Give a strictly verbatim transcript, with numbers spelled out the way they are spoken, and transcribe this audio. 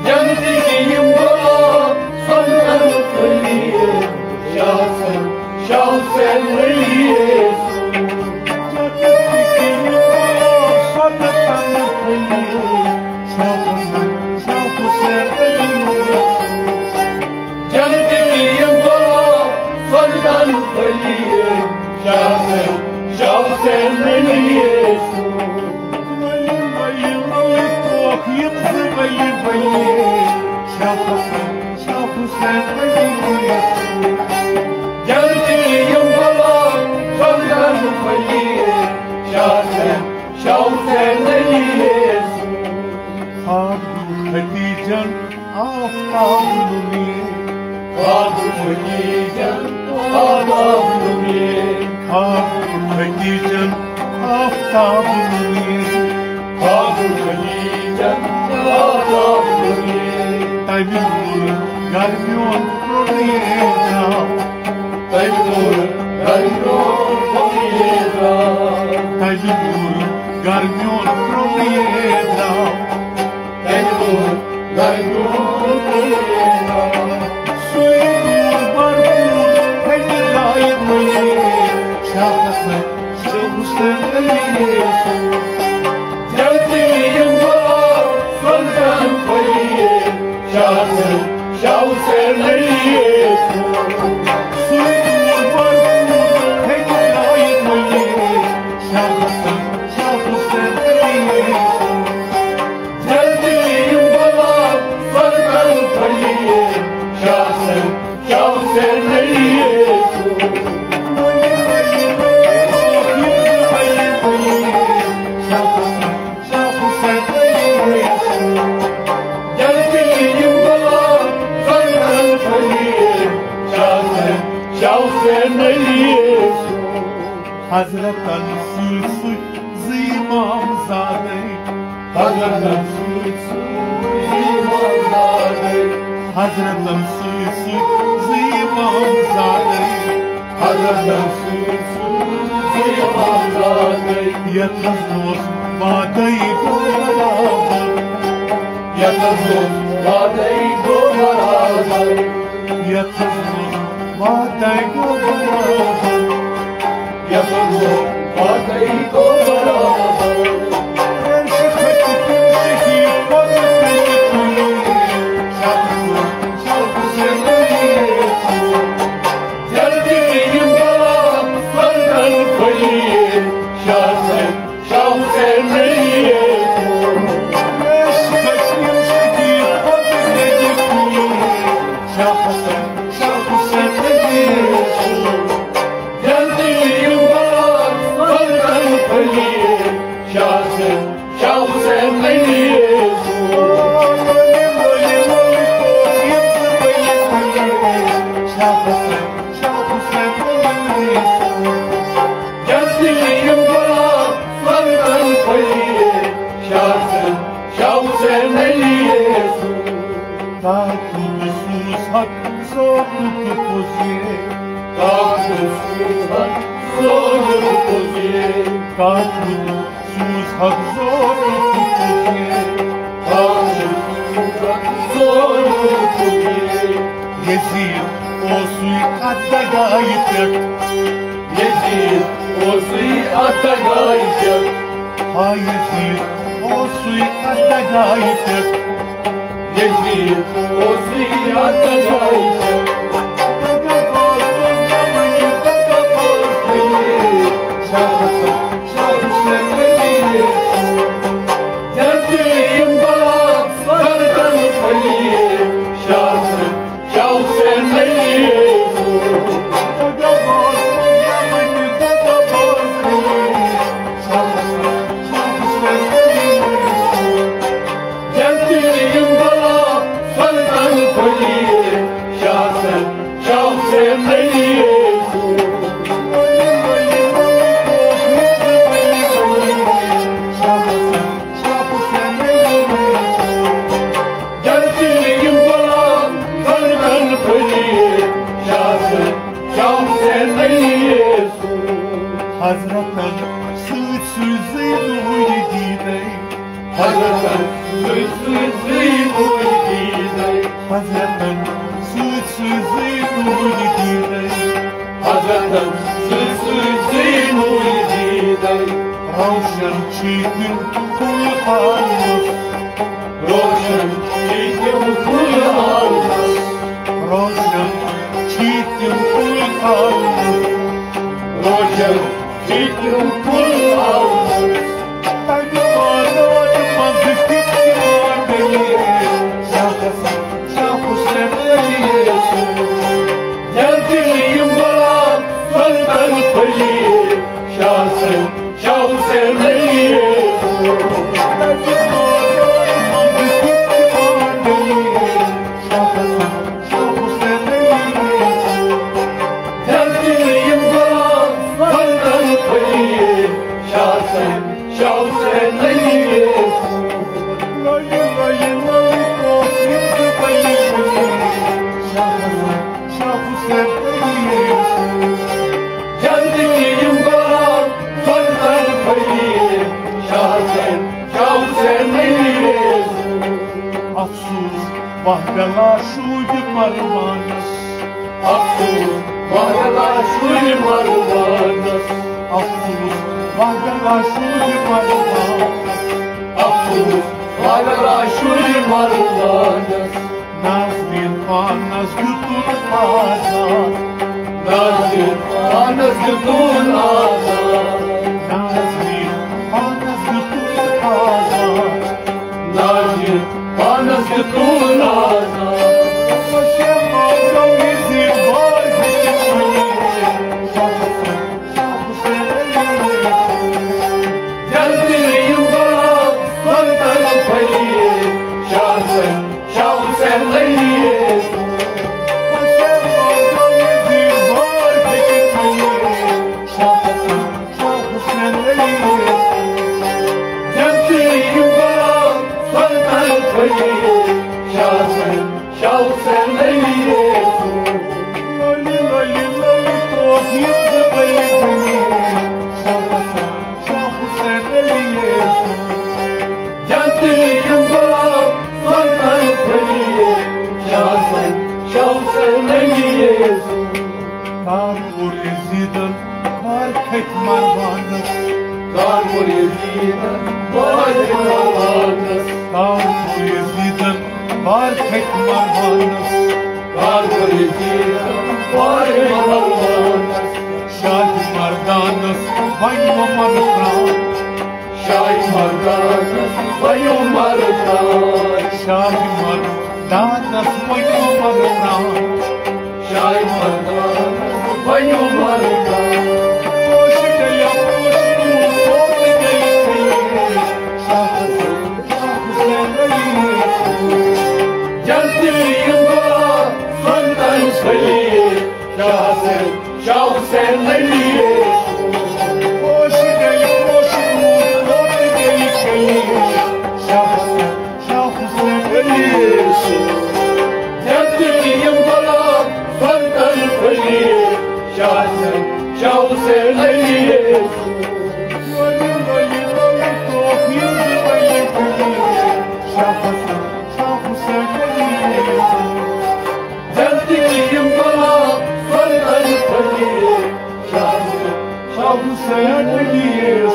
جنتٕکۍ یِم گۄلاب سۄنہٕ پھٔلۍ، شاہ حسن، شاہ حسین علی۔ جنتٕکۍ یِم گۄلاب سۄنہٕ پھٔلۍ، شاہ حسن، شاہ حسین علی۔ جنتٕکۍ یِم گۄلاب سۄنہٕ پھٔلۍ، شاہ حسن، شاہ حسین علی۔ ؤلۍ، ؤلۍ، ؤلۍ، ٹوکھ یِم زٕ ؤلۍ، ؤلۍ، شاہ حسن، شاہ حسین علی۔ جنتٕکۍ یِم گۄلاب سۄنہٕ پھٔلۍ، شاہ حسن، شاہ حسین علی۔ خواب گوٚو خدیجن آفتاب نُنی۔ خواب گوٚو خدیجن آفتاب نُنی۔ خواب گوٚو خدیجن آفتاب نُنی۔ خواب گوٚو خدیجن آفتاب نُنی۔ تَمہِ نوٗرٕ گرمیون پرٛونُے درٛاو۔ تَمہِ نوٗرٕ گرمیون پرٛونُے درٛاو۔ تَمہِ نوٗرٕ گرمیون پرٛونُے درٛاو۔ تَمہِ نوٗرٕ گرمیون پرٛونُے درٛاو۔ سُے نوٗر بھرپوٗر ہیٚکہِ دایہِ مٔلِتھ۔ شاہ حسن، شاہ حسین علی۔ جنتٕکۍ یِم گۄلاب سۄنہٕ پھٔلۍ، شاہ حسن، شاہ حسین علی۔ سُے نوٗر بھرپوٗر ہیٚکہِ دایہِ مٔلِتھ۔ شاہ حسن، شاہ حسین علی۔ جنتٕکۍ یِم گۄلاب سۄنہٕ پھٔلۍ، شاہ حسن، شاہ حسین علی۔ جنتٕکۍ یِم گۄلاب سۄنہٕ پھٔلۍ، شاہ حسن، شاہ حسین علی۔ حضرتن سۭتۍ سۭتۍ زٕ امام زادے۔ حضرتن سۭتۍ سۭتۍ زٕ امام زادے۔ حضرتن سۭتۍ سۭتۍ زٕ امام زادے۔ حضرتن سۭتۍ سۭتۍ زٕ امام زادے۔ یتھ حض اوس وعدے گوٚو برابر۔ یتھ حض اوس وعدے گوٚو برابر۔ یتھ حض اوس وعدے گوٚو برابر۔ یتھ حض اوس وعدے گوٚو برابر۔ جلدی یِم گۄلاب سۄنہٕ پھٔلۍ، شاہ حسن، شاہ حسین علی۔ شاہ حسن، شاہ حسین علی۔ جلدی یِم گۄلاب سۄنہٕ پھٔلۍ، شاہ حسن، شاہ حسین علی۔ شاہ حسن، شاہ حسین علی۔ جلدی یِم گۄلاب سۄنہٕ پھٔلۍ، شاہ حسن، شاہ حسین علی۔ تاکہِ سوٗز حق ذاتُک پوٚز یے۔ تاکہِ سوٗز حق ذاتُک پوٚز یے۔ تاکہِ سوٗز حق ذاتُک پوٚز یے۔ تاکہِ سوٗز حق ذاتُک پوٚز یے۔ یزید اوسُے اتھ دگایہِ پٮ۪ٹھ۔ یزید اوسُے اتھ دگایہِ پٮ۪ٹھ۔ ہا یزید اوسُے اتھ دگایہِ پٮ۪ٹھ۔ یزید اوسُے اتھ دگایہِ پٮ۪ٹھ۔ شاہ حسن، شاہ حسین علی۔ جلدی یِم گۄلاب سۄنہٕ پھٔلۍ، شاہ حسن، شاہ حسین علی۔ جلدی یِم گۄلاب سۄنہٕ پھٔلۍ، شاہ حسن، شاہ حسین علی۔ جلدی یِم گۄلاب سۄنہٕ پھٔلۍ، شاہ حسن، شاہ حسین علی۔ حضرتن سۭتۍ سوٗزٕے نوٗر حضرتن سۭتۍ سۭتۍ زٕے نوٗرۍ دیٖدے۔ حضرتن سۭتۍ سۭتۍ زٕے نوٗرۍ دیٖدے۔ حضرتن سۭتۍ سۭتۍ زٕے نوٗرۍ دیٖدے۔ روشن چھِ تِم پھُل عالمس۔ روشن چھِ تِم پھُل عالمس۔ روشن چھِ تِم پھُل عالمس۔ روشن چھِ تِم پھُل عالمس۔ تَمہِ بادات منٛز کِتھ کِوان دٔلیٖل؟ شاہ حسن، شاہ حسین علی یسوع۔ ییٚلہِ تہِ یِم غلام سلطن پھٔلۍ، شاہ حسن، شاہ حسین علی یسوع۔ تَمہِ بادات منٛز کِتھ کِوان دٔلیٖل؟ شاہ حسن، شاہ حسین علی یسوع۔ ییٚلہِ تہِ یِم غلام سلطن پھٔلۍ، شاہ حسن، شاہ حسین علی یسوع۔ لۄلہِ، لۄلہِ، لۄلہِ، کوس یِم زٕ بٔلۍ بٔلۍ۔ شاہ حسن، شاہ حسین علی یسوع۔ ییٚلہِ تہِ یِم غلام سلطن پھٔلۍ، شاہ حسن، شاہ حسین علی یسوع۔ افسوس، واہ بلا شوٗبہِ مروانس۔ افسوس، واہ بلا شوٗبہِ مروانس۔ افسوس، واہ بلا شوٗبہِ مروانس۔ افسوس، واہ بلا شوٗبہِ مروانس۔ نازنین پانس دیُتُن آزار۔ نازنین پانس دیُتُن آزار۔ نازنین پانس دیُتُن آزار۔ نازنین پانس دیُتُن آزار۔ پشیمان گوٚو یہِ زِ وارِ ہیٚکہِ ؤنِتھ۔ ییٚلہِ تہِ یِم غلام سلطن پھٔلۍ، شاہ حسن، شاہ حسین علی یسوع۔ پشیمان گوٚو یہِ زِ وارِ ہیٚکہِ ؤنِتھ۔ شاہ حسن، شاہ حسین علی یسوع۔ ییٚلہِ تہِ یِم غلام سلطن پھٔلۍ، شاہ حسن، شاہ حسین علی یسوع۔ لۄلہِ، لۄلہِ، لۄلہِ، توفیٖق زٕ بٔلۍ بٔلۍ۔ شاہ حسن، شاہ حسین علی یسوع۔ ییٚلہِ تہِ یِم غلام سلطن پھٔلۍ، شاہ حسن، شاہ حسین علی یسوع۔ کار کوٚر یزیدن وارِ کھٔتۍ مروانس۔ کار کوٚر یزیدن وارِ کھٔتۍ مروانس۔ کار کوٚر یزیدن وارِ کھٔتۍ مروانس۔ کار کوٚر یزیدن وارِ کھٔتۍ مروانس۔ شاہ مردانس وۄنۍ عمر پران۔ شاہ مردانس وۄنۍ عمر پران۔ شاہ مردانس وۄنۍ عمر پران۔ شاہ مردانس وۄنۍ عمر پران۔ پوش گٔیہ پوش، پوش گٔیہ۔ شاہ حسن، شاہ حسین علی۔ ییٚلہِ تہِ یِم غلام سلطن پھٔلۍ، شاہ حسن، شاہ حسین علی۔ پوش گٔیہ پوش، پوش گٔیہ۔ شاہ حسن، شاہ حسین علی۔ ییٚلہِ تہِ یِم غلام سلطن پھٔلۍ، شاہ حسن، شاہ حسین علی۔ شاہ حسن، شاہ حسین علی۔ ییٚلہِ تہِ یِم غلام سلطن پھٔلۍ، شاہ حسن، شاہ حسین علی۔